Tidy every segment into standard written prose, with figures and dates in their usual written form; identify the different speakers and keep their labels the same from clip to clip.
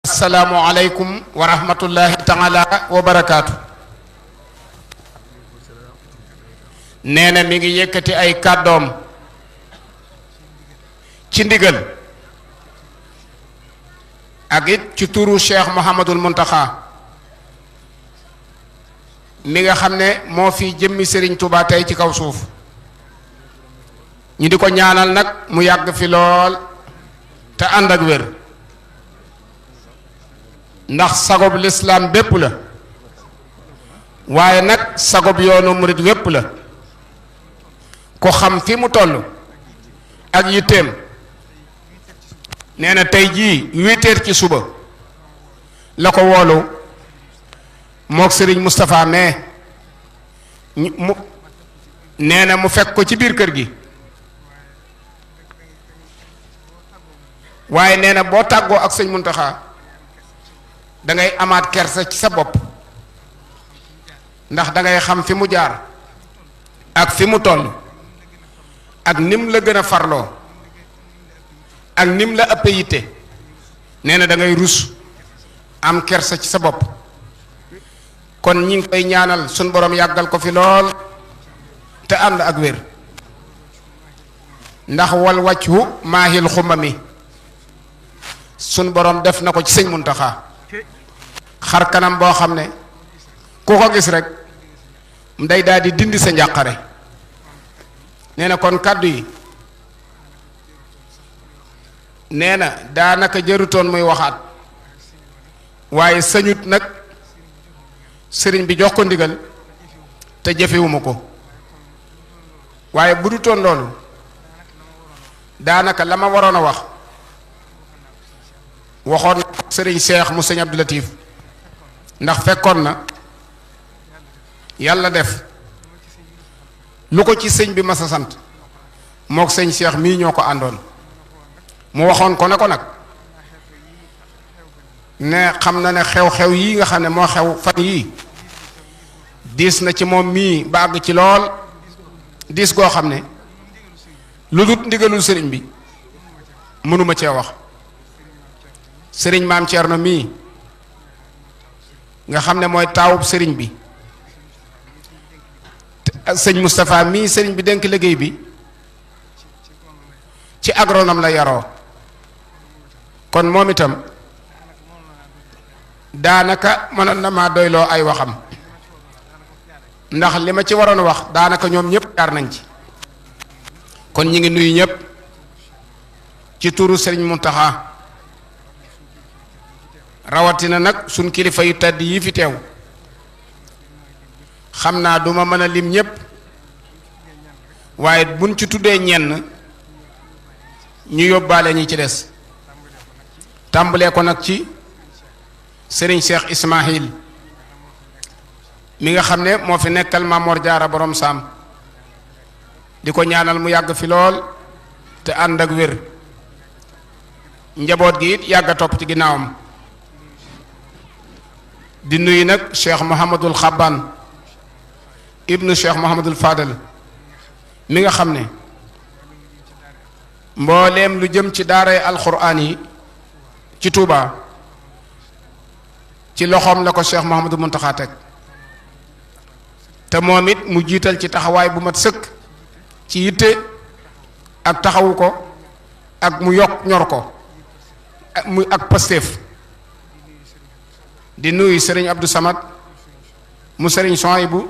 Speaker 1: assalaamu aleykum wa rahmatullahi taala wa barakaatu. nee na mi ngi yëkkati ay kàddoom ci ndigal ak it ci turu Cheikh Mouhamadul Muntaxa mi nga xam ne moo fi jëmmi Serigne Touba tey ci kaw suuf ñu di ko ñaanal nag mu yàgg fi lool te ànd ak wér ndax sagob lislaam bépp la waaye nag sagob yoonu murit wépp la ko xam fi mu toll ak yitteem nee na tey jii 8 heures ci suba la ko woolu mook Serigne Moustapha mais mu nee na mu fekk ko ci biir kër gi waaye nee na boo tàggoo ak sëñ Muntaxa da ngay amaat kersa ci sa bopp ndax da ngay xam fi mu jaar ak fi mu toll ak nim la gën a farloo ak nim la ëpp yitte nee na da ngay rus am kersa ci sa bopp kon ñi ngi koy ñaanal sun borom yàggal ko fi lool te ànd ak wér ndax wal wàccu maahil xumba mi sun borom def na ko ci sëñ Muntaxa xar kanam boo xam ne ku ko gis rek day daal di dindi sa njàqare nee na kon kàddu yi nee na daanaka jërutoon muy waxaat waaye sañut nag sëriñ bi jox ko ndigal te jëfewuma ko waaye bu du toon loolu daanaka la ma waroon a wax waxoon sëriñ Cheikh mu sëñ Abdou Latif ndax fekkoon na yàlla def lu ko ci sëñ bi mas a sant mook sëñ Cheikh mii ñoo ko àndoon mu waxoon ko ne ko nag ne xam na ne xew-xew yii nga xam ne moo xew fan yii diis na ci moom mii ba àgg ci lool diis goo xam ne lu dut ndigalul sëriñ bi mënuma cee wax sëriñ maam Thierno mii nga xam ne mooy taawub sëriñ bi sëñ Moustapha mii sëriñ bi dénk liggéey bi ci agronome la yaroo kon moom itam daanaka mënoon na maa doyloo ay waxam ndax li ma ci waroon a wax daanaka ñoom ñëpp jaar nañ ci kon ñi ngi nuyu ñëpp ci turu sëriñ Muntaxa rawatina nag suñ kilifa yu tedd yi fi teew xam naa duma mën a lim ñépp waaye buñ ci tuddee ñenn ñu yóbbaale ñi ci des tàmbalee ko nag ci sëriñ Cheikh Ismaahil mi nga xam ne moo fi nekkal Mamor Jaara borom saam di ko ñaanal mu yàgg fi lool te ànd ak wér njaboot gi it yàgg a topp ci ginnaawam di nuyu nag Cheikh Mouhamadul Xabbaan ibnu Cheikh Mouhamadul Fadal mi nga xam ne mbooleem lu jëm ci daaray alxuraan yi ci Touba ci loxoom la ko Cheikh Mouhamadul Muntaxa teg te moom it mu jiital ci taxawaay bu mat sëkk ci yitte ak taxawu ko ak mu yokk ñor ko ak Pastef di nuyu sëriñ Abdou Samad mu sëriñ Sohaybu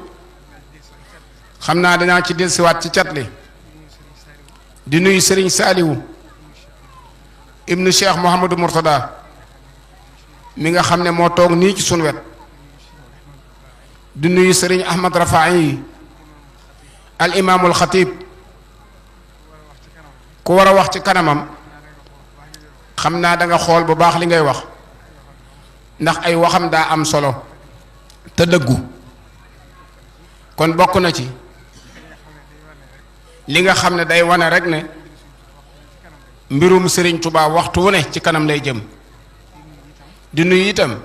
Speaker 1: xam naa danaa ci dellusiwaat ci cat li di nuyu sëriñ Saaliwu ibnu Cheikh Mouhamadou Mourtada mi nga xam ne moo toog nii ci sunu wet di nuyu sëriñ Ahmad Rafaayi al imaamul xatib ku war a wax ci kanamam xam naa da nga xool bu baax li ngay wax ndax ay waxam daa am solo te dëggu kon bokk na ci li nga xam ne day wane rek ne mbirum Serigne Touba waxtu wu ne ci kanam lay jëm di nuyu itam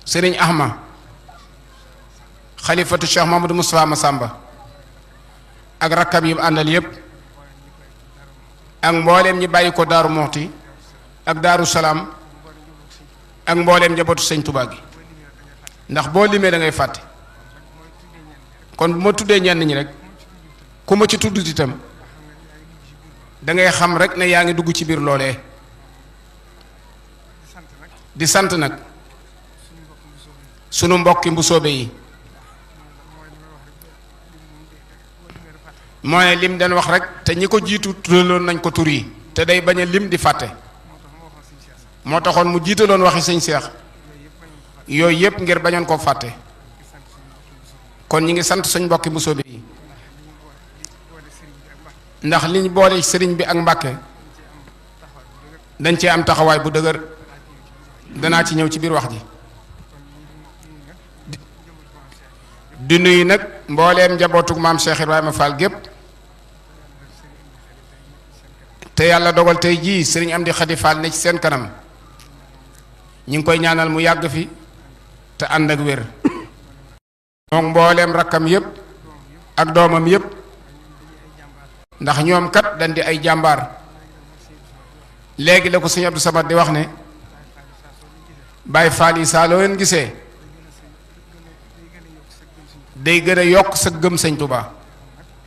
Speaker 1: Serigne Ahma xalifatu Cheikh Mamadou Moustapha Massamba ak rakkab yi àndal yépp ak mbooleem ñi bàyyi ko Daaru Muxti ak Daaru Salaam ak mbooleem njabootu sëñ Tuubaa gi ndax boo limee da ngay fàtte kon bu ma tuddee ñenn ñi rek ku ma ci tudd itam da ngay xam rek ne yaa ngi dugg ci biir loolee di sant nag sunu mbokki mbusoobe yi mooy lim den wax rek te ñi ko jiitu tuddaloon nañ ko tur yi te day bañ a lim di fàtte moo taxoon mu jiitaloon waxi sëñ Seex yooyu yëpp ngir bañoon koo fàtte kon ñi ngi sant suñ mbokki mbusoobe yi ndax liñ boole sëriñ bi ak Mbàkke dañ cee am taxawaay bu dëgër danaa ci ñëw ci biir wax ji di nuyu nag mbooleem njabootug maam Cheikh Ibrahima Fall gépp te yàlla dogal tey jii sëriñ Amdi Xadi Fall ne ci seen kanam ñi ngi koy ñaanal mu yàgg fi te ànd ak wér moom mbooleem rakkam yépp ak doomam yépp ndax ñoom kat dañ di ay jàmbaar léegi la ko sëñ Abdou Samad di wax ne Baay Faal yi saa loo leen gisee day gën a yokk sa gëm sëñ Tuubaa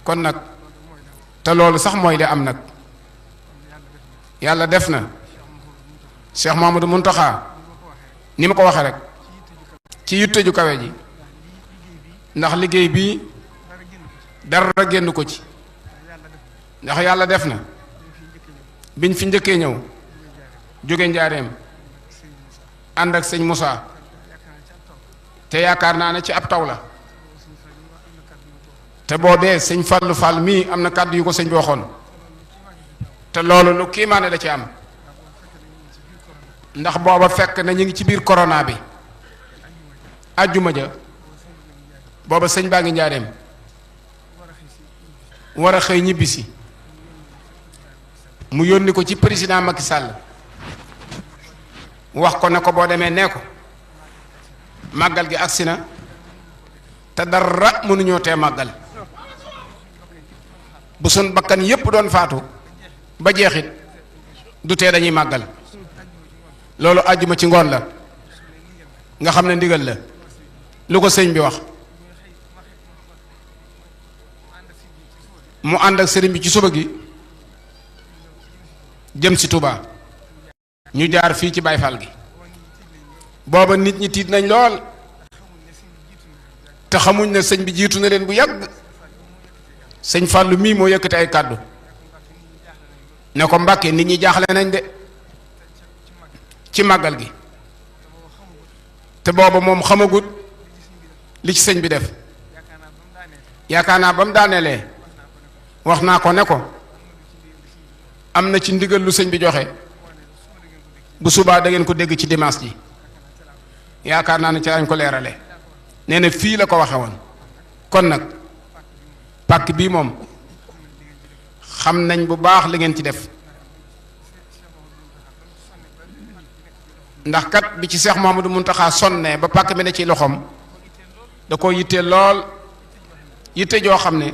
Speaker 1: kon nag te loolu sax mooy li am nag yàlla def na Cheikh Mamadou Muntaxa ni ma ko waxee rek ci yitte ju kawe ji ndax liggéey bii dara génn ko ci ndax yàlla def na biñ fi njëkkee ñëw jóge njaareem ànd ak sëñ Moussa te yaakaar naa ne ci ab taw la te boobee sëñ Fallu Fall mii am na kàddu yu ko sëñ bi waxoon te loolu lu kiimaane da ci am ndax booba fekk na ñu ngi ci biir corona bi ajjuma ja booba sëñ baa ngi njaareem war a xëy ñibbisi mu yónni ko ci président Macky Sall wax ko ne ko boo demee nee ko màggal gi agsi na te dara mënuñoo tee màggal bu sun bakkan yépp doon faatu ba jeexit du tee dañuy màggal loolu àjjuma ci ngoon la nga xam ne ndigal la lu ko sëñ bi wax mu ànd ak sëriñ bi ci suba gi jëm si Touba ñu jaar fii ci Baay Faal gi booba nit ñi tiit nañ lool te xamuñ ne sëñ bi jiitu na leen bu yàgg sëñ Fàllu mii moo yëkkati ay kàddu ne ko Mbàkke nit ñi jaaxle nañ de ci màggal gi te booba moom xamagut li ci sëñ bi def yaakaar naa ba mu daaneelee wax naa ko ne ko am na ci ndigal lu sëñ bi joxe bu subaa da ngeen ko dégg ci dimanche ji yaakaar naa ne ci lañ ko leerale nee na fii la ko waxe woon kon nag pàkk bii moom xam nañ bu baax li ngeen ci def ndax kat bi ci Seex Muhammadu Muntaxa sonne ba pàkk bi ne ci loxoom da ko yittee lool yitte joo xam ne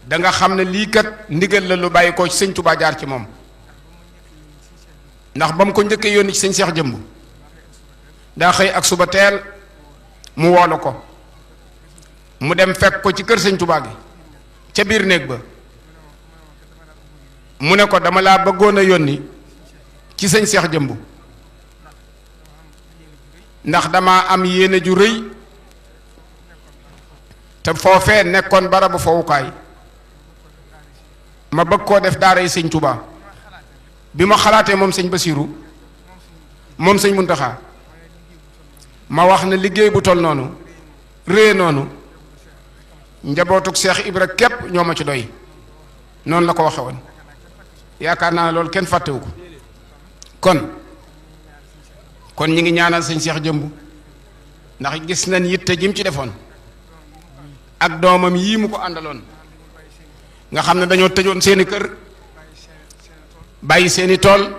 Speaker 1: da nga xam ne lii kat ndigal la lu bàyyi koo ci sëñ Tuubaa jaar ci moom ndax ba mu ko njëkkee yónni ci sëñ Seex Jëmb daa xëy ak suba teel mu woolu ko mu dem fekk ko ci kër sëñ Tuubaa gi ca biir néeg ba mu ne ko dama laa bëggoon a yónni ci sëñ Seex Jëmb ndax dama am yéene ju rëy te foofee nekkoon barabu fowukaay ma bëgg koo def daara yi sëñ Tuubaa bi ma xalaatee moom sëñ Basiiru moom sëñ Muntaxa ma wax ne liggéey bu toll noonu rée noonu njabootug Seex Ibra képp ñoo ma ci doy noonu la ko waxe woon yaakaar naa ne loolu kenn fàttewu ko kon ñi ngi ñaanal sëñ Seex Jëmb ndax gis nañ yitte jim ci defoon ak doomam yii mu ko àndaloon nga xam ne dañoo tëjoon seeni kër bàyyi seeni tool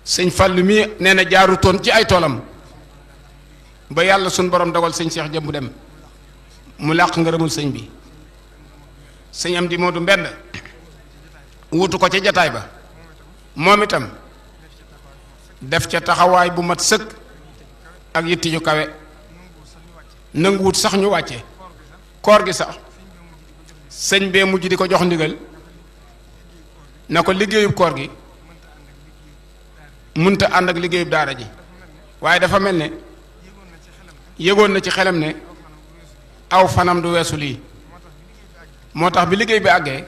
Speaker 1: sëñ Fallu mi nee na jaarutoon ci ay toolam ba yàlla suñ borom dogal sëñ Seex Jëmb dem mu làq ngërëmul sëñ bi sëñ Amdi Moodu Mbend wuutu ko ca jataay ba moom itam def ca taxawaay bu mat sëkk ak yitti ju kawe nanguwut sax ñu wàcce koor gi sax sëñ bee mujj di ko jox ndigal na ko liggéeyub koor gi munta ànd ak liggéeyub daara ji waaye dafa mel ne yëgoon na ci xelam ne aw fanam du weesu lii moo tax bi liggéey bi àggee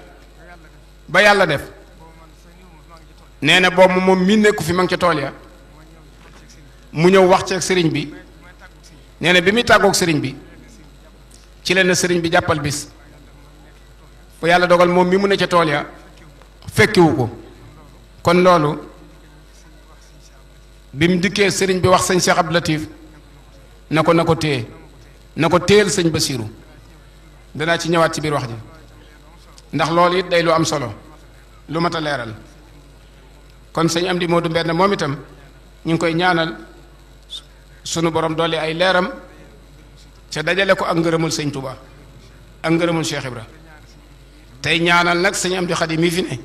Speaker 1: ba yàlla def nee na boobu moom mii nekku fi ma ngi ca tool ya mu ñëw wax ceeg sëriñ bi nee na bi muy tàggoog sëriñ bi ci leen na sëriñ bi jàppal bis bu yàlla dogal moom mi mu ne ca tool ya fekkiwu ko kon loolu bi mu dikkee sëriñ bi wax sëñ Cheikh Abdou Latif na ko téye na ko téyel sëñ Basiiru danaa ci ñëwaat ci biir wax ji ndax loolu it day lu am solo lu mat a leeral kon sëñ Amdi Moodu Mbenn moom itam ñu ngi koy ñaanal sunu borom doole ay leeram ca dajale ko ak ngërëmul sëñ Touba ak ngërëmul Cheikh Ibra tey ñaanal nag sëñ Amdi Xadi mii fi ne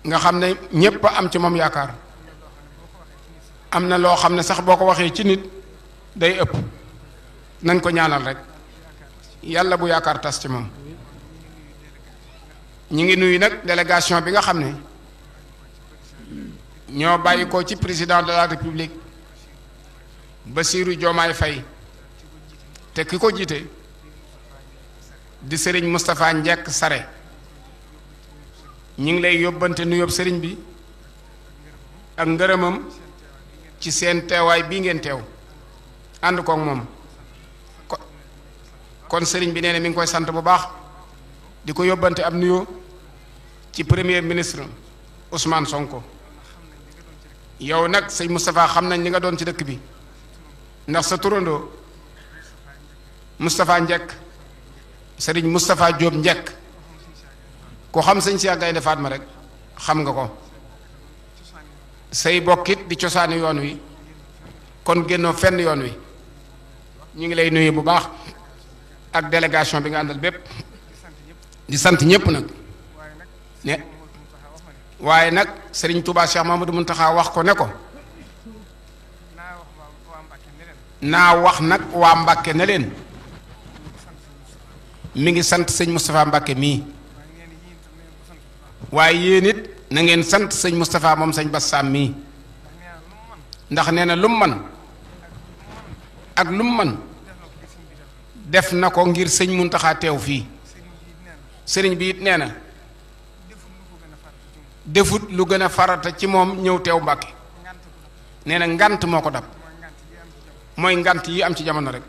Speaker 1: nga xam ne ñépp a am ci moom yaakaar am na loo xam ne sax boo ko waxee ci nit day ëpp nañ ko ñaanal rek yàlla bu yaakaar tas ci moom ñi ngi nuyu nag délégation bi nga xam ne ñoo bàyyi ko ci président de la république Bassirou Diomaye Faye te ki ko jiite di sëriñ Moustapha Njekk Sare ñi ngi lay yóbbante nuyób sëriñ bi ak ngërëmam ci seen teewaay bii ngeen teew ànd koog moom kon sëriñ bi nee na mi ngi koy sant bu baax di ko yóbbante ab nuyoo ci premier ministre Ousmane Sonko yow nag sëñ Moustapha xam nañ li nga doon ci dëkk bi ndax sa turandoo Moustapha Njekk sëriñ Moustapha Diop Njekk ku xam sëñ Cheikh Gaynde Fatma rek xam nga ko say bokkit di cosaani yoon wi kon génnoo fenn yoon wi ñu ngi lay nuyu bu baax ak délégation bi nga àndal bépp di sant ñépp nag ne waaye nag Serigne Touba Cheikh Mamadou Muntaxa wax ko ne ko naa wax nag waa Mbàkke ne leen mi ngi sant sëñ Moustapha Mbàkke mii waaye yéen it na ngeen sant sëñ Moustapha moom sëñ Bass Sam mii ndax nee na lu mu man ak lu mu man def na ko ngir sëñ Muntaxa teew fii sëriñ bi it nee na defut lu gën a farata ci moom ñëw teew Mbàkke nee na ngant moo ko dab mooy ngant yi am ci jamono rek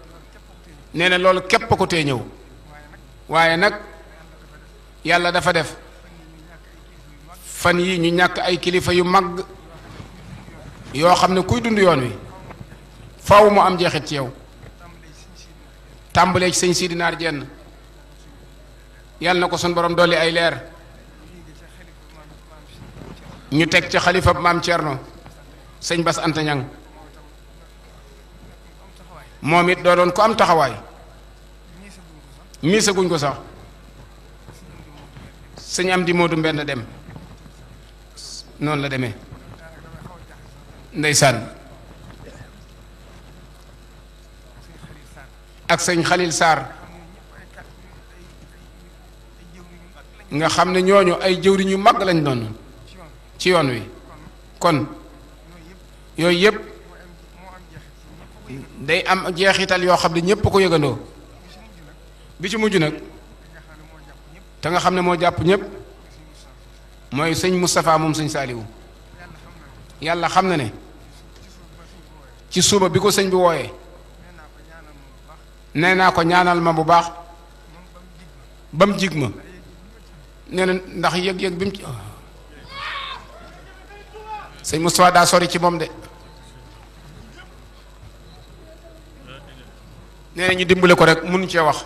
Speaker 1: nee na loolu képp ko tee ñëw waaye nag yàlla dafa def fan yi ñu ñàkk ay kilifa yu mag yoo xam ne kuy dund yoon wi faaw mu am jeexit ci yow tàmbalee ci sëñ Sidi Naar Jenn yàlla na ko sun borom dolli ay leer ñu teg ci xalifa maam Thierno sëñ Bass Anta Ñang moom it doo doon ko am taxawaay miisaguñ ko sax sëñ Amdi Moodu Mbenn dem noonu la demee ndeysaan ak sëñ Xalil Sarr nga xam ne ñooñu ay jëwriñ yu mag lañ doon ci yoon wi kon yooyu yëpp day am jeexital yoo xam ne ñépp ko yëgandoo bi ci mujj nag te nga xam ne moo jàpp ñépp mooy sëñ Moustapha moom sëñ Saaliwu yàlla xam na ne ci suba bi ko sëñ bi wooyee nee naa ko ñaanal ma bu baax ba mu jig ma nee na ndax yëg-yëg bi mu ci sëñ Moustapha daa sori ci moom de nee na ñu dimbale ko rek mënu cee wax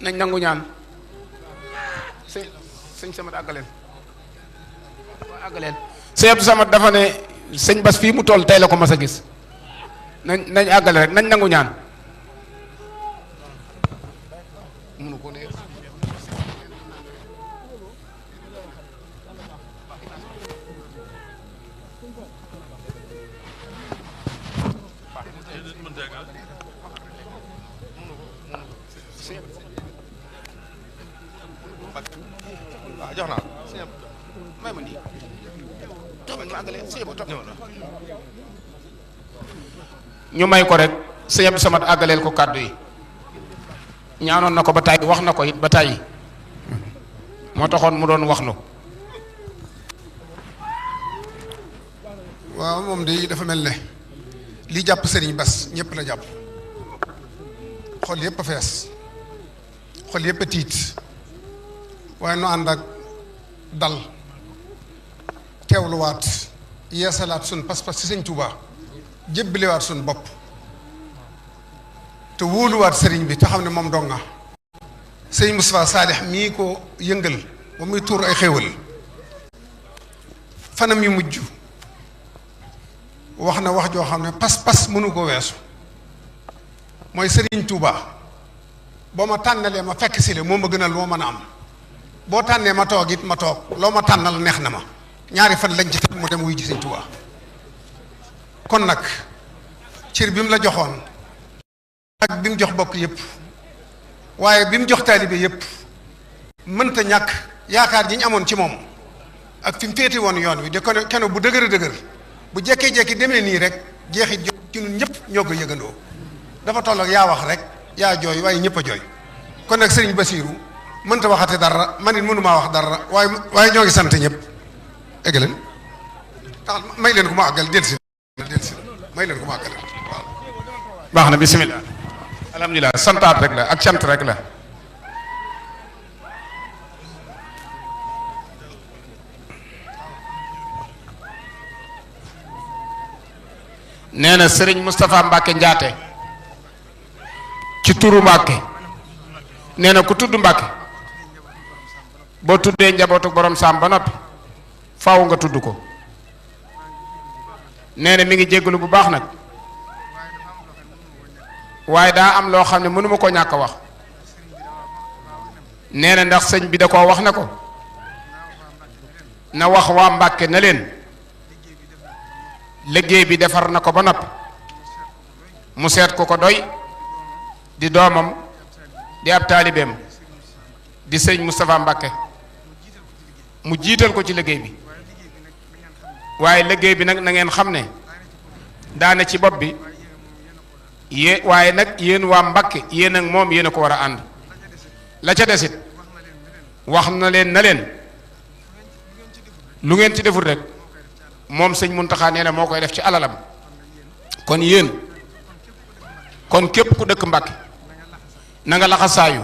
Speaker 1: nañ nangu ñaan sëñ Samad àggaleen waa àggaleen sëñ Abdou Samad dafa ne sëñ Bass fii mu toll tey la ko mas a gis nañ àggale rek nañ nangu ñaan mënu ko dee may ma nii toogal ñu àggale sëñ ba toog ñu may ko rek sëñ Abdou Samad àggaleel ko kàddu yi ñaanoon na ko ba tàyyi wax na ko it ba tàyyi moo taxoon mu doon waxlu.
Speaker 2: waaw moom de dafa mel ne li jàpp sëriñ Bas ñëpp la jàpp xol yëpp a fees xol yëpp a tiit waaye nu ànd ak dal teewluwaat yeesalaat sun pas-pas ci sëñ Tuubaa jébbaliwaat sun bopp te wóoluwaat sëriñ bi te xam ne moom dong nga sëñ Moustapha Saalix mii ko yëngal ba muy tuur ay xéewal fanam yu mujj wax na wax joo xam ne pas-pas mënu ko weesu mooy sëriñ Tuubaa boo ma tànnalee ma fekk si le moo ma gënal moo mën a am boo tànnee ma toog it ma toog loo ma tànnal neex na ma ñaari fan lañ ci teg mu dem wuy ji sëñ Tuubaa kon nag cër bi mu la joxoon ak bi mu jox bokk yépp waaye bi mu jox taalibe yépp mënta ñàkk yaakaar ji ñu amoon ci moom ak fi mu féete woon yoon wi de keno bu dëgër a dëgër bu jekkee-jekki demee nii rek jeexit jo ci ñun ñëpp ñoo ko yëgandoo dafa toll ak yaa wax rek yaa jooy waaye ñëpp a jooy kon nag sëriñ Basiiru mënta waxate dara man it mënumaa wax dara waaye ñoo ngi sant ñëpp egg leen tax may leen ko ma àggal delsi may leen ko ma àggal waaw
Speaker 1: baax na bisimilah alhamdulilah santaat rek la ak cant rek la nee na sëriñ Moustapha Mbacke Njaate ci turu Mbacke nee na ku tudd Mbacke boo tuddee njabootu borom saam ba noppi faaw nga tudd ko nee na mi ngi jéggalu bu baax nag waaye daa am loo xam ne mënuma ko ñàkk a wax nee na ndax sëñ bi da koo wax na ko na wax waa Mbàkke na leen liggéey bi defar na ko ba noppi mu seet ko ko doy di doomam di ab taalibeem di sëñ Moustapha Mbàkke mu jiital ko ci liggéey bi waaye liggéey bi nag na ngeen xam ne daane ci bopp bi waaye nag yéen waa Mbàkke yéen ak moom yéen a ko war a ànd la ca desit wax na leen na leen lu ngeen ci deful rek moom sëñ Muntaxa nee na moo koy def ci alalam kon yéen kon képp ku dëkk Mbàkke na nga laxasaayu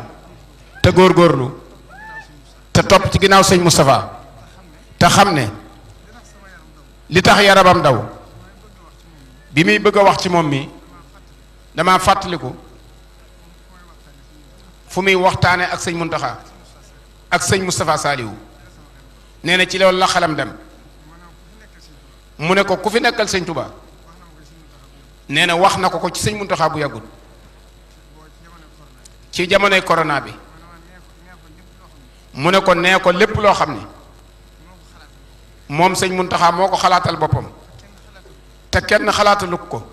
Speaker 1: te góorgóorlu te topp ci ginnaaw sëñ Moustapha te xam ne li tax yaramam daw bi muy bëgg a wax ci moom mi dama fàttaliku fu muy waxtaane ak sëñ Muntaxa ak sëñ Moustapha Saliou nee na ci loolu la xelam dem mu ne ko ku fi nekkal sëñ Touba nee na wax na ko ko ci sëñ Muntaxa bu yàggul ci jamonoy corona bi mu ne ko nee ko lépp loo xam ni moom sëñ Muntaxa moo ko xalaatal boppam te kenn xalaatalu ko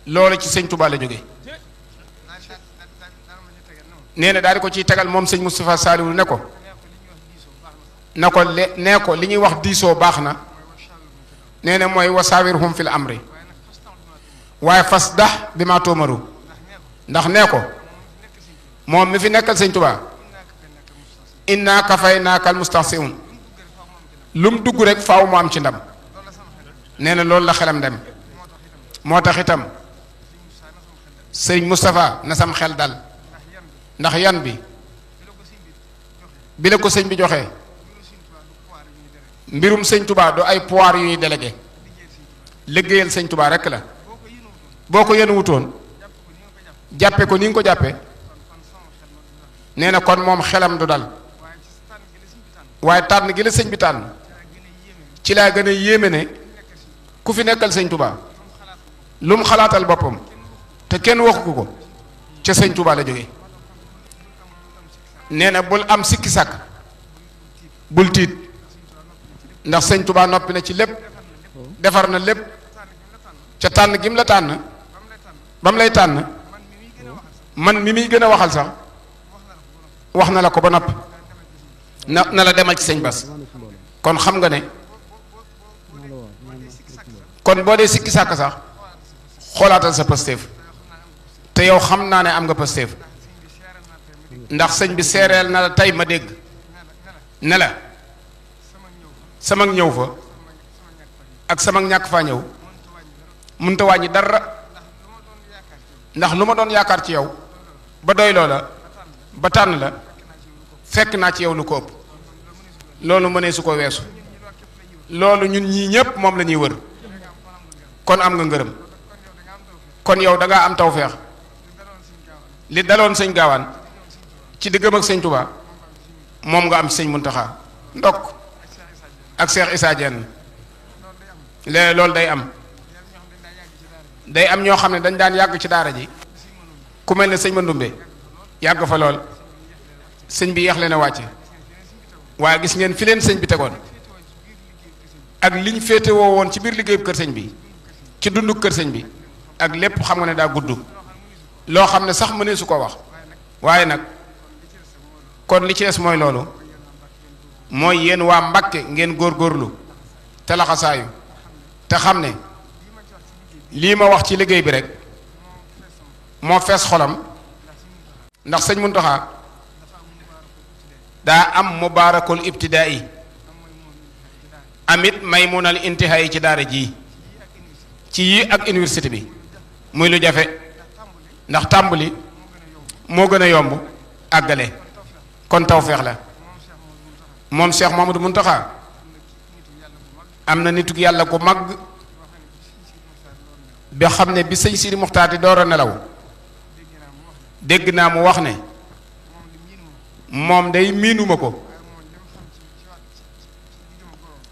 Speaker 1: loolu ci sëñ Touba la jóge nee na daal di ko ciy tegal moom sëñ Moustapha Saliou ne ko na ko nee ko li ñuy wax diisoo baax na nee na mooy wasaawirhum fil amri waaye fasdah bimaa tu'maru ndax nee ko moom mi fi nekkal sëñ Touba inna kafaynaakal mustahzi'uun lu mu dugg rek faaw mu am ci ndam nee na loolu la xelam dem moo tax itam sëñ Moustapha na sam xel dal ndax yan bi la ko sëñ bi joxee mbirum sëñ Touba do ay pouvoir yu ñuy délégué liggéeyal sëñ Touba rek la boo ko yéen wutoon jàppe ko ni nga ko jàppe nee na kon moom xelam du dal waaye tànn gi la sëñ bi tànn ci laa gën a yéeme ne ku fi nekkal sëñ Touba lu mu xalaatal boppam te kenn waxu ko ca sëñ Touba la jóge nee na bul am sikki sàkk bul tiit ndax sëñ Touba noppi na ci lépp defar na lépp ca tànn gi mu la tànn ba mu lay tànn man mi muy gën a waxal sax wax na la ko ba noppi na la demal ci sëñ Bas kon xam nga ne kon boo dee sikki sàkk sax xoolaatal sa Pastef te yow xam naa ne am nga Pastef ndax sëñ bi seereel na la tey ma dégg ne la sama ñëw fa ak sama ñàkk faa ñëw mënta wàññi dara ndax lu ma doon yaakaar ci yow ba doy loola ba tànn la fekk naa ci yow lu ko ëpp loolu mënee su ko weesu loolu ñun ñii ñépp moom la ñuy wër kon am nga ngërëm kon yow da ngaa am tawfeex li daloon sëñ gaawaan ci diggam ak sëñ Touba moom nga am sëñ Muntaxa ndokk ak Cheikh Issa Diène léegi loolu day am ñoo xam ne dañ daan yàgg ci daara ji ku mel ne sëñ Mandumbe yàgg fa lool sëñ bi yeex leen a wàcce waaye gis ngeen fi leen sëñ bi tegoon ak liñ féete woo woon ci biir liggéeyu kër sëñ bi ci dundu kër sëñ bi ak lépp xam nga ne daa gudd loo xam ne sax mënee su ko wax waaye nag kon li ci des mooy loolu mooy yéen waa Mbàkke ngeen góorgóorlu te laxasaayu te xam ne lii ma wax ci liggéey bi rek moo fees xolam ndax sëñ Muntaxa daa am mubaarakul ibtidaai amit maymunal intihaay ci daara ji ci yii ak université bi muy lu jafe ndax tàmbali moo gën a yomb àggale kon tawfeex la moom Cheikh Mamadou Muntaxa am na nituk yàlla ku mag bi xam ne bi sëñ Sidi Muxtaar di door a nelaw dégg naa mu wax ne moom day miinuma ko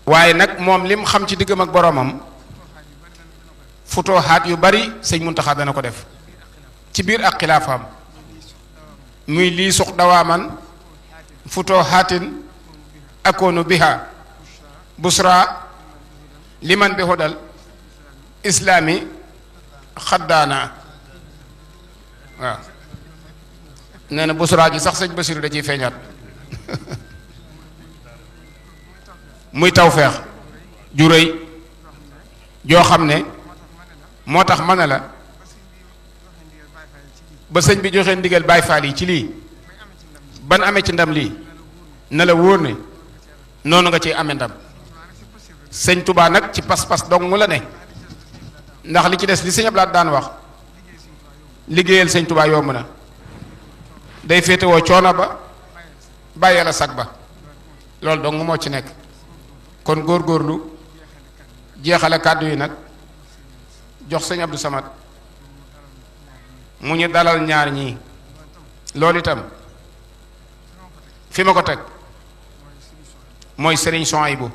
Speaker 1: waaye nag moom lim xam ci diggam ak boromam futooxaat yu bari sëñ Muntaxa dana ko def ci biir ak xilaafaam muy lii suq dawaaman futooxaatin akoonu biha busra liman bi hudal islaami xaddaana waaw nee na busra ji sax sëñ Basiru da ciy feeñaat muy tawfeex ju rëy joo xam ne moo tax ma ne la ba sëñ bi joxe ndigal Baay Faal yi ci lii ban amee ci ndam lii na la wóor ne noonu nga ciy amee ndam sëñ Touba nag ci pas-pas dong mu la ne ndax li ci des li sëñ Ablaat daan wax liggéeyal sëñ Touba yomb na day féetewoo coono ba bàyyee la sag ba loolu dong moo ci nekk kon góorgóorlu jeexale kàddu yi nag jox sëñ Abdou Samad mu ñu dalal ñaar ñii loolu itam fi ma ko teg mooy sëriñ Souhaïbou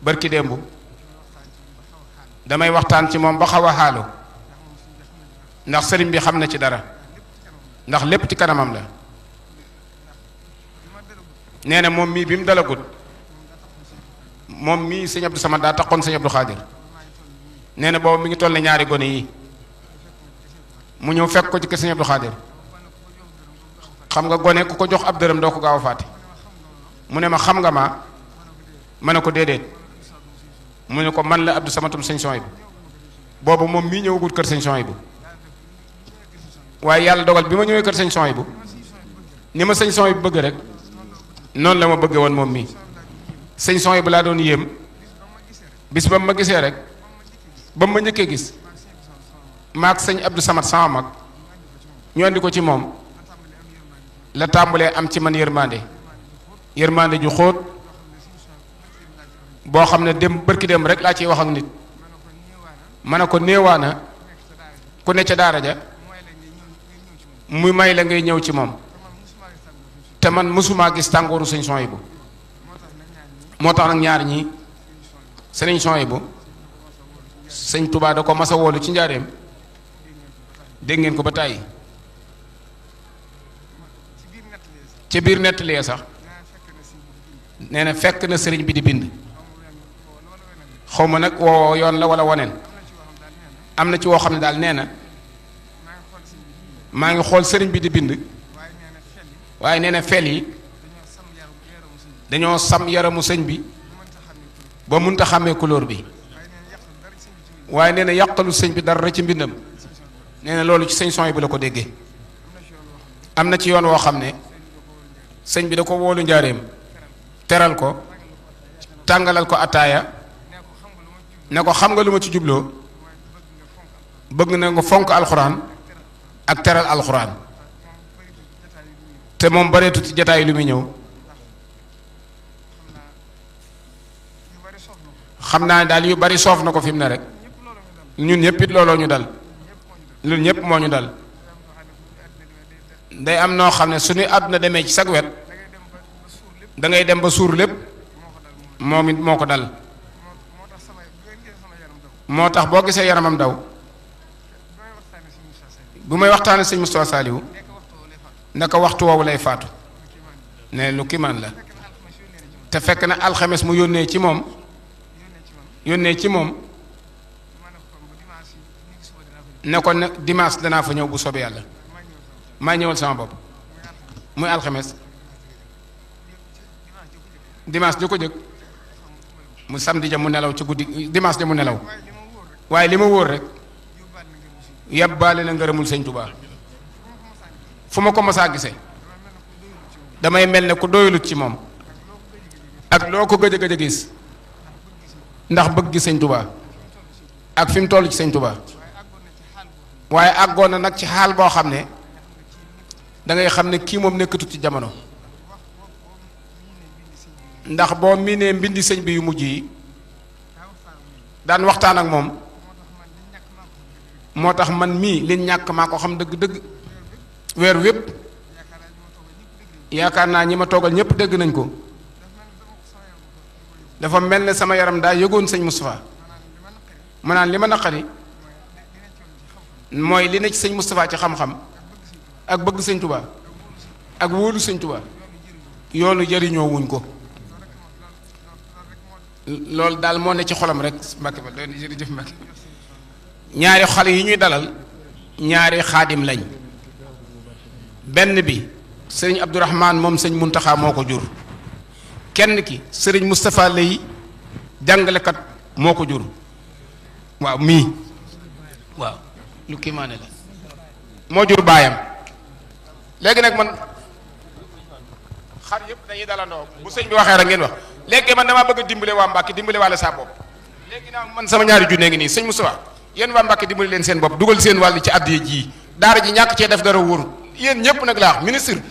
Speaker 1: barki démb damay waxtaan ci moom ba xaw a xaalu ndax sëriñ bi xam na ci dara ndax lépp ci kanamam la nee na moom mii bi mu dalagut moom mii sëñ Abdou Samad daa taxoon sëñ Abdou Xaadir nee na boobu mi ngi toll ne ñaari gone yi mu ñëw fekk ko ci kër sëñ Abdou Xaadir xam nga gone ku ko jox ab dërëm doo ko gaaw a fàtte mu ne ma xam nga ma ne ko déedéet mu ne ko man la Abdou Samatum sëñ Souhaïbou boobu moom mii ñëwagul kër sëñ Souhaïbou waaye yàlla dogal bi ma ñëwee kër sëñ Souhaïbou ni ma sëñ Souhaïbou bëgg rek noonu la ma bëggee woon moom mii sëñ Souhaïbou laa doon yéem bis ba mu ma gisee rek ba mu ma njëkkee gis maag sëñ Abdou Samad sama mag ñu andi ko ci moom la tàmbalee am ci man yërmande ju xóot boo xam ne dem bërki dem rek laa ciy wax ak nit ma ne ko néewaana ku ne ca daara ja muy may la ngay ñëw ci moom te man mësumaa gis tàngooru sëñ Souhaïbou moo tax nag ñaar ñii sëriñ Souhaïbou sëñ Touba da ko masa woolu ci njaareem dégg ngeen ko ba tàyyi ci biir nettalee sax nee na fekk na sëriñ bi di bind xaw ma nag woo yoon la wala woneen am na ci woo xam ne daal nee na maa ngi xool sëriñ bi di bind waaye nee na fel yi dañoo sam yaramu sëñ bi ba munta xàmmee couleur bi waaye nee na yàqalu sëñ bi dara ci mbindam nee na loolu ci sëñ son yi bu la ko déggee am na ci yoon woo xam ne sëñ bi da ko wóolu njaareem teral ko tàngalal ko ataaya ne ko xam nga lu ma ci jubloo bëgg na nga fonk alxuraan ak teral alxuraan te moom bareetu ci jataay lu muy ñëw xam naa ne daal yu bari soof na ko fi mu ne rek ñun ñëpp it looloo ñu dal ñun ñëpp moo ñu dal day am noo xam ne suñuy àdduna demee ci sag wet da ngay dem ba suur lépp moom it moo ko dal moo tax boo gisee yaramam daw bu may waxtaane sëñ Moustapha Saliou naka waxtu woowu lay faatu ne lu kimaan la te fekk na alxames mu yónnee ci moom ne ko ne dimanche danaa fa ñëw bu soobee yàlla maa ñëwal sama bopp muy alxames dimanche di ko jëkk mu samedi ja mu nelaw ci guddi dimanche ja mu nelaw waaye li ma wóor rek yàbbaale na ngërëmul sëñ Tuubaa fu ma ko masaa gisee damay mel ne ku doyulut ci moom ak loo ko gëj a gis ndax bëgg gi sëñ Tuubaa ak fi mu toll ci sëñ Tuubaa waaye àggoon na nag ci xaal boo xam ne da ngay xam ne kii moom nekkatut ci jamono ndax boo miinee mbindi sëñ bi yu mujj yi daan waxtaan ak moom moo tax man mii li ñàkk maa ko xam dëgg-dëgg weer wépp yaakaar naa ñi ma toogal ñépp dégg nañ ko dafa mel ne sama yaram daa yëgoon sëñ Moustapha ma naan li ma naqari mooy li ne ci sëñ Moustapha ci xam-xam ak bëgg sëñ Tuubaa ak wóolu sëñ Tuubaa yoonu jëriñoo wuñ ko loolu daal moo ne ci xolam rek Mbàkke ba doon jërëjëf Mbàkke ñaari xale yi ñuy dalal ñaari xaadim lañ benn bi sëriñ Abdourahman moom sëñ Muntaxa moo ko jur kenn ki sëriñ Moustapha Lay jàngalekat moo ko jur waaw mii waaw lu kiimaane la moo jur baayam léegi nag man xar yëpp dañuy dalandoo bu sëñ bi waxee rek ngeen wax léegi man damaa bëgg a dimbale waa Mbàkke dimbale waale saa bopp léegi naa man sama ñaari junne ngi nii sëñ Moustapha yéen waa Mbàkke dimbale leen seen bopp dugal seen wàll ci àddiya ji daara ji ñàkk cee def dara wóorul yéen ñëpp nag laa wax ministre